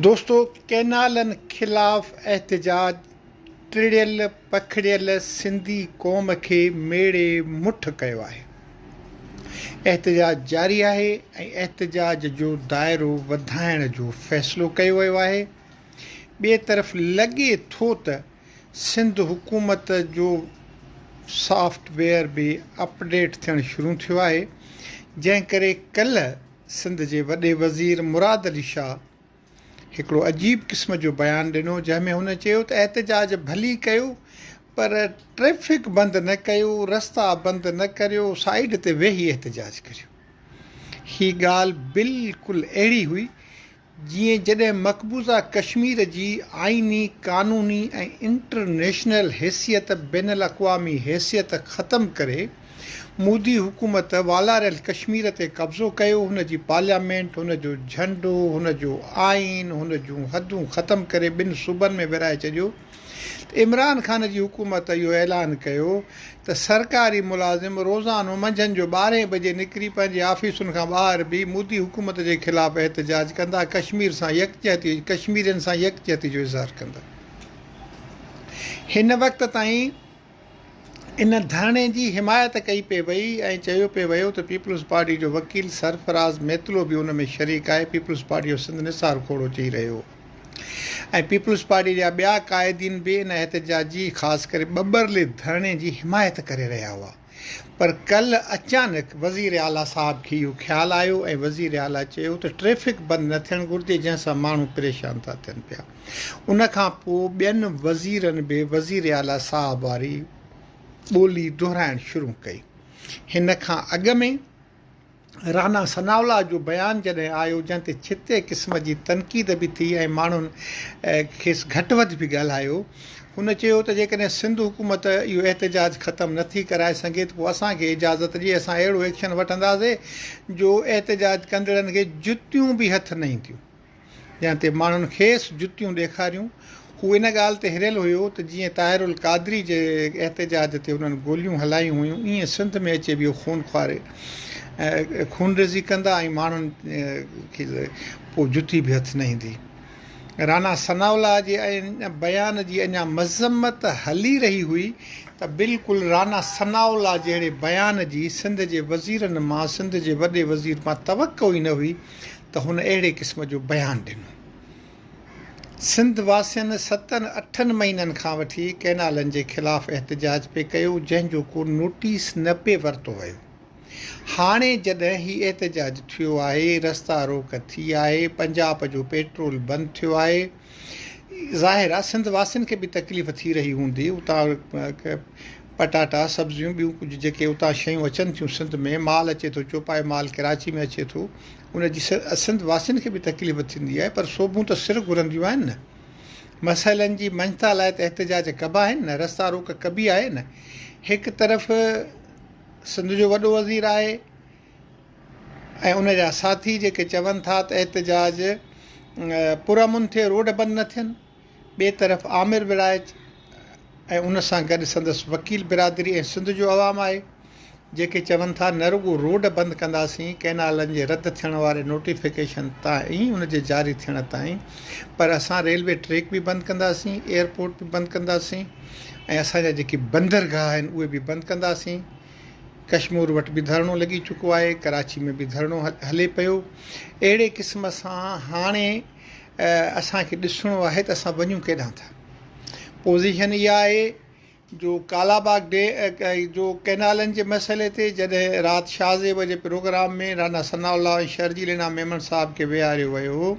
دوستو ڪئنالن خلاف احتجاج ٽڙيل پکڙيل سنڌي قوم کي ميڙي مٺ ڪيو آهي. احتجاج جاري آهي ۽ احتجاج جو دائرو وڌائڻ جو فيصلو ڪيو ويو آهي. ٻئي طرف لڳي ٿو ته سنڌ حڪومت جو سافٽ ويئر به اپڊيٽ ٿيڻ شروع ٿيو آهي جنهن ڪري ڪلهه سنڌ جي وڏي وزير مراد علي شاهه هڪڙو عجيب قسم جو بيان ڏنو جنهن ۾ هن چيو ته احتجاج ڀلي ڪيو پر ٽريفڪ بند نه ڪيو، رستا بند نه ڪريو، سائيڊ تي ويهي احتجاج ڪريو. هي ڳالهه بلڪل اهڙي هئي جيئن جڏهن مقبوضه ڪشمير جي آئيني، قانوني ۽ انٽرنيشنل حيثيت، بين الاقوامي حيثيت، ختم ڪري مودي حڪومت والاريل ڪشمير تي قبضو ڪيو، هن جي پارليامينٽ، هن جو جهنڊو، هن جو آئين، هن جون حدون ختم ڪري ٻن صوبن ۾ ورهائي ڇڏيو. ته عمران خان جي حڪومت اهو اعلان ڪيو ته سرڪاري ملازم روزانو منجهند جو ٻارهين بجي نڪري پنهنجي آفيسن کان ٻاهر بيهي مودي حڪومت جي خلاف احتجاج ڪندا ڪشمير سان يڪجهتي ڪشميرين سان يڪجهتي جو اظهار ڪندا. هن وقت تائين ان ڌرڻي جي حمايت ڪئي پئي وئي ۽ چيو پئي ويو ته پيپلز پارٽي جو وڪيل سرفراز ميتلو به ان ۾ شريڪ آهي، پيپلز پارٽي جو سنڌ نثار کوڙو چئي رهيو هو ۽ پيپلز پارٽي جا ٻيا قائدين به ان احتجاجي خاص ڪري ٻٻرلي ڌرڻي جي حمايت ڪري رهيا هئا پر ڪلهه اچانڪ وزير اعليٰ صاحب کي اهو خيال آيو ۽ وزير اعليٰ چيو ته ٽريفڪ بند نه ٿيڻ گهرجي جنهن سان ماڻهو پريشان ٿا ٿين پيا. ان کان پوء ٻين وزيرن به وزيراعليٰ صاحب واري ٻولي دهرائڻ شروع ڪئي. هن کان اڳ ۾ رانا ثناء الله جو بيان جڏهن آيو جنهن تي ڇتي قسم جي تنقيد به ٿي ۽ ماڻهن کيس گهٽ وڌ به ڳالهايو. هن چيو ته جيڪڏهن سنڌ حڪومت اهو احتجاج ختم نه ٿي ڪرائي سگهي ته پوء اسان کي اجازت ڏئي اسان اهڙو ايڪشن وٺنداسين جو احتجاج ڪندڙن کي جتيون به هٿ نه اينديون. جنهن تي ماڻهن کيس جتيون ڏيکاريون. هو ان ڳالهه تي هريل هيو ته جيئن طاهر القادري جي احتجاج تي هنن گوليون هلايون هيون ايئن سنڌ ۾ اچي به خونخواري خونريزي ڪندا ۽ ماڻهن کي پوء جتي به هٿ نه ايندي. رانا ثناء الله جي ان بيان جي اڃا مذمت هلي رهي هئي ته بلڪل رانا ثناء الله جهڙي بيان جي سنڌ جي وزيرن مان سنڌ جي وڏي وزير مان توقع ئي نه هئي ته هن اهڙي قسم جو بيان ڏنو. سنڌ واسين ستن اٺن مهينن کان وٺي ڪئنالن جي خلاف احتجاج پئي ڪيو جنهن جو ڪو نوٽيس نه پئي ورتو ويو. هاڻي جڏهن هي احتجاج ٿيو آهي، رستا روڪ ٿي آهي، پنجاب جو پيٽرول بند ٿيو آهي، ظاهر آهي سنڌ واسين کي به تڪليف ٿي رهي هوندي، اتان پٽاٽا، سبزيون ٻيون ڪجهه جيڪي اتان شيون اچن ٿيون سنڌ ۾، مال اچي ٿو، چوپائي مال ڪراچي ۾ اچي ٿو، ان جي سنڌ واسين کي به تڪليف ٿيندي آهي پر سوڀون ته سر گهرنديون آهن نه. مسئلن جي مڃتا لاء ته احتجاج ڪبا آهن نه، رستا روڪ ڪبي آهي نه. هڪ طرف سنڌ جو وڏو وزير آهي ۽ ان جا ساٿي جيڪي چون ٿا ته احتجاج پرامن ٿئي روڊ بند نه ٿين. ٻئي طرف عامر وڙائچ ۽ ان سان گڏ سندس وڪيل برادري ۽ سنڌ جو عوام آهي جيڪي چون ٿا نه رڳو روڊ بند ڪنداسين ڪئنالن جي رد ٿيڻ واري نوٽيفڪيشن تائين ان جي جاري ٿيڻ تائين پر اسان ريلوي ٽريڪ به بند ڪنداسين ايئرپورٽ به بند ڪنداسين ۽ اسان جا جيڪي بندرگاهه آهن اهي به بند ڪنداسين ڪشمور وٽ به ڌرڻو لڳي چڪو آهي ڪراچي ۾ به ڌرڻو هلي پيو اهڙي قسم سان هاڻي اسان کي ڏسڻو آهي ته اسان وڃون ڪيڏانهن ٿا. پوزيشن اها آهي جو ڪالاباغ ڊي جو ڪئنالن جي مسئلي تي جڏهن رات شاهه زيب جي پروگرام ۾ رانا ثناء الله ۽ شرجيل انعام ميمڻ صاحب کي ويهاريو ويو هو.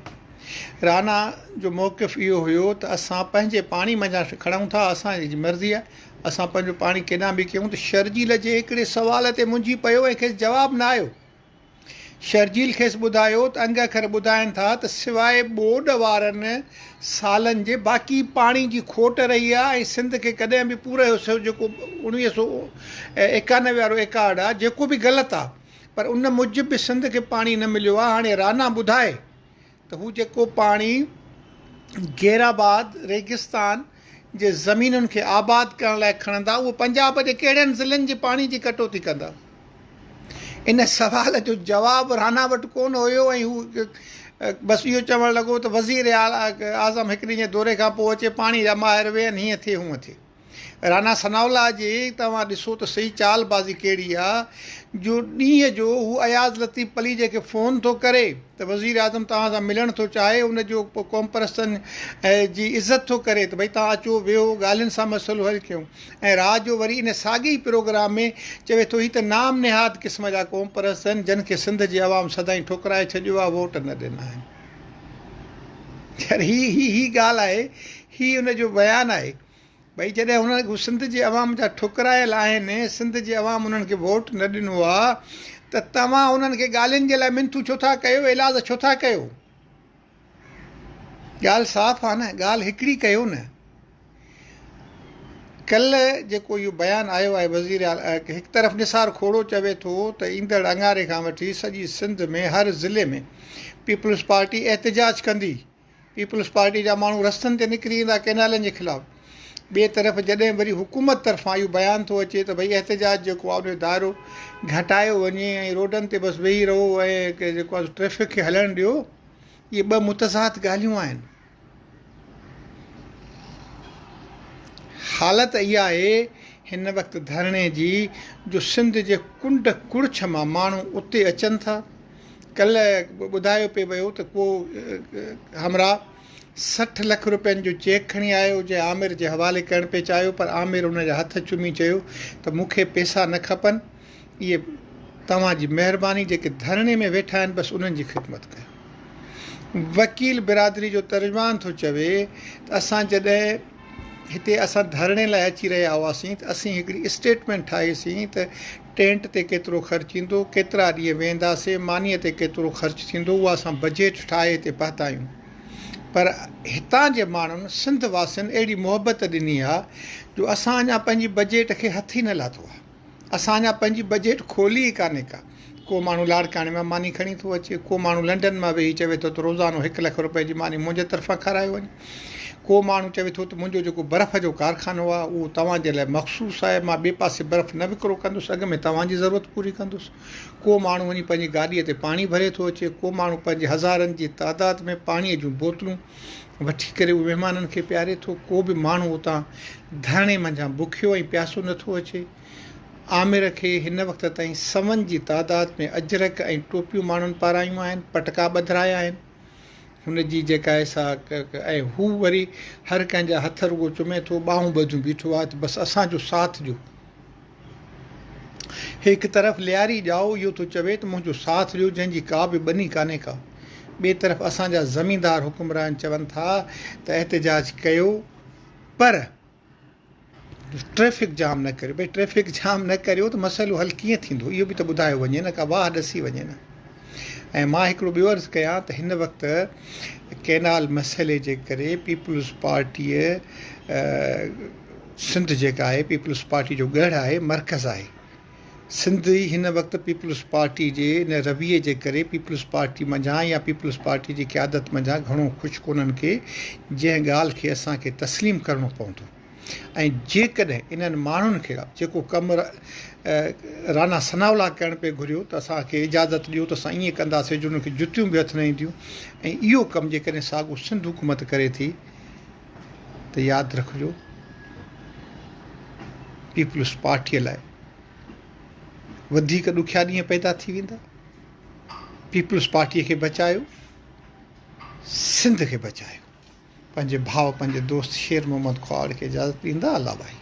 رانا جو موقف اهو هيو ته اسان پنهنجي پاڻي منجهان کڻون ٿا اسان جي مرضي آهي اسان پنهنجو پاڻي ڪيڏانهن به ڪيون ته شرجيل جي هڪڙي سوال تي منجهي پيو ۽ کيس جواب نه آيو. شرجيل کيس ٻڌايو ته انگ اکر ٻڌائين ٿا ته سواء ٻوڏ وارن سالن جي باقي پاڻي جي کوٽ رهي آهي ۽ سنڌ کي ڪڏهن به پورهيو سو جيڪو 1991 وارو ايڪارڊ آهي جيڪو به غلط آهي پر ان موجب به سنڌ کي پاڻي نه مليو آهي هاڻي رانا ٻڌائي ته هو جيڪو پاڻي غيرآباد ريگستان جي زمينن کي آباد ڪرڻ لاء کڻندا اهو پنجاب جي ڪهڙن ضلعن جي پاڻي جي ڪٽوتي ڪندا؟ ان سوال جو جواب رانا وٽ ڪونه هيو ۽ هو بس اهو چوڻ لڳو ته وزير اعظم هڪ ڏينهن جي دوري کان پوء اچي پاڻي جا ماهر ويهن هيئن ٿئي هونئن ٿئي. رانا ثناء الله جي توهان ڏسو ته سهي چال بازي ڪهڙي آ جو ڏينهن جو هو اياز لطيف پليجي کي فون ٿو ڪري ته وزير اعظم توهان سان ملڻ ٿو چاهي ان جو قومپرستن جي عزت ٿو ڪري ته ڀئي توهان اچو ويهو ڳالهين سان مسئلو حل ڪيون ۽ رات جو وري ان ساڳئي ئي پروگرام ۾ چوي ٿو هي ته نام نهاد قسم جا قومپرست آهن جن کي سنڌ جي عوام سدائين ٺڪرائي ڇڏيو آهي ووٽ نه ڏنا آهن يار هي هي هي ڳالهه آهي هي ان جو بيان آهي ڀئي جڏهن هن هو سنڌ جي عوام جا ٺڪرايل آهن سنڌ جي عوام انهن کي ووٽ نه ڏنو آهي ته توهان انهن کي ڳالهين جي لاء منٿون ڇو ٿا ڪيو ايلاز ڇو ٿا ڪيو ڳالهه صاف آ نه، ڳالهه هڪڙي ڪيو نه. ڪلهه جيڪو اهو بيان آيو آهي وزير هڪ طرف نثار کوڙو چوي ٿو ته ايندڙ اڱاري کان وٺي سڄي سنڌ ۾ هر ضلعي ۾ پيپلز پارٽي احتجاج ڪندي، پيپلز پارٽي جا ماڻهو رستن تي نڪري ايندا ڪئنالن جي خلاف. ٻئي طرف جڏهن وري حڪومت طرفان اهو بيان ٿو اچي ته ڀئي احتجاج جيڪو آهي ان جو دائرو گهٽايو وڃي ۽ روڊن تي بس ويهي رهو ۽ جيڪو آهي ٽريفڪ کي هلڻ ڏيو. اهي ٻه متضاد ڳالهيون آهن. حالت اها آهي هن وقت ڌرڻي جي جو سنڌ جي ڪنڊ ڪڙڇ مان ماڻهو اتي اچن ٿا. ڪلهه ٻڌايو پئي ويو ته ڪو همراهه 60 لک روپين جو چيڪ کڻي آيو جنهن عامر جي حوالي ڪرڻ پئي چاهيو پر عامر ان جا هٿ چمي چيو ته مون کي پئسا نه کپن اهي توهان جي مهرباني جيڪي ڌرڻي ۾ ويٺا آهن بس انهن جي خدمت ڪيو. وڪيل برادري جو ترجمان ٿو چوي ته اسان جڏهن هتي اسان ڌرڻي لاء اچي رهيا هئاسين ته اسين هڪڙي اسٽيٽمينٽ ٺاهي سين ته ٽينٽ تي ڪيترو خرچ ايندو، ڪيترا ڏينهن ويهنداسين، مانيء تي ڪيترو خرچ ٿيندو اها اسان بجيٽ ٺاهي هتي پهتا آهيون پر هتان جي ماڻهن سنڌ واسين اهڙي محبت ڏني آهي جو اسان اڃا پنهنجي بجيٽ کي هٿ ئي نه لاٿو آهي. اسان اڃا پنهنجي بجيٽ کولي ئي ڪانهي ڪا. ڪو ماڻهو لاڙڪاڻي مان ماني کڻي ٿو اچي، ڪو ماڻهو لنڊن مان ويهي چوي ٿو ته روزانو هڪ لک روپئي جي ماني منهنجي طرفان کارايو وڃي. ڪو ماڻهو چوي ٿو ته منهنجو جيڪو برف جو ڪارخانو آهي اهو توهان جي لاء مخصوص آهي، مان ٻئي پاسي برف نه وڪرو ڪندس، اڳ ۾ توهان جي ضرورت پوري ڪندس. ڪو ماڻهو وڃي پنهنجي گاڏيء تي پاڻي ڀري ٿو اچي، ڪو ماڻهو پنهنجي هزارن جي تعداد ۾ پاڻيء جون بوتلون وٺي ڪري اهي مهمانن کي پياري ٿو. ڪو به ماڻهو اتان ڌرڻي منجهان بکيو ۽ پياسو نه ٿو اچي. عامر کي هن وقت تائين سون جي تعداد ۾ اجرڪ ۽ ٽوپيون ماڻهن پارايون آهن، پٽڪا ٻڌرايا آهن. هن جي جيڪا آهي سا ۽ هو وري هر ڪنهن جا هٿ رڳو چمي ٿو، ٻانهون ٻڌيون بيٺو آهي ته بس اسان جو ساٿ ڏيو. هڪ طرف لياري ڄائو اهو ٿو چوي ته منهنجو ساٿ ڏيو جنهن جي ڪا به ٻني ڪانهي ڪا. ٻئي طرف اسان جا زميندار حڪمران چون ٿا ته احتجاج ڪيو پر ٽريفڪ جام نه ڪريو. ڀئي ٽريفڪ جام نه ڪريو ته مسئلو حل ڪيئن ٿيندو اهو به ته ٻڌايو وڃي نه ڪا واهه ڏسي وڃي نه. ۽ مان هڪڙو ٻيو عرض ڪيان ته هن وقت ڪئنال مسئلي جي ڪري پيپلز پارٽيء سنڌ جيڪا آهي پيپلز پارٽي جو ڳڙهه آهي، مرڪز آهي. سنڌ ئي هن وقت پيپلز پارٽي جي ان رويي جي ڪري پيپلز پارٽي منجهان يا پيپلز پارٽي جي قيادت منجهان گهڻو خوش ڪونهن ڪي جنهن ڳالهه کي اسان کي تسليم ڪرڻو پوندو ۽ جيڪڏهن انهن ماڻهن خلاف جيڪو ڪم رانا ثناء الله ڪرڻ پئي گهريو ته اسان کي اجازت ڏيو ته اسان ائين ڪنداسين جو انهن کي جتيون به هٿ نه اينديون ۽ اهو ڪم جيڪڏهن ساڳو سنڌ حڪومت ڪري ٿي ته ياد رکجو پيپلز پارٽيء لاء وڌيڪ ڏکيا ڏينهن پيدا ٿي ويندا. پيپلز پارٽيء کي بچايو، سنڌ کي بچايو. پنهنجي ڀاء پنهنجي دوست شير محمد کهاوڙ کي اجازت ڏيندا. الله ڀائي.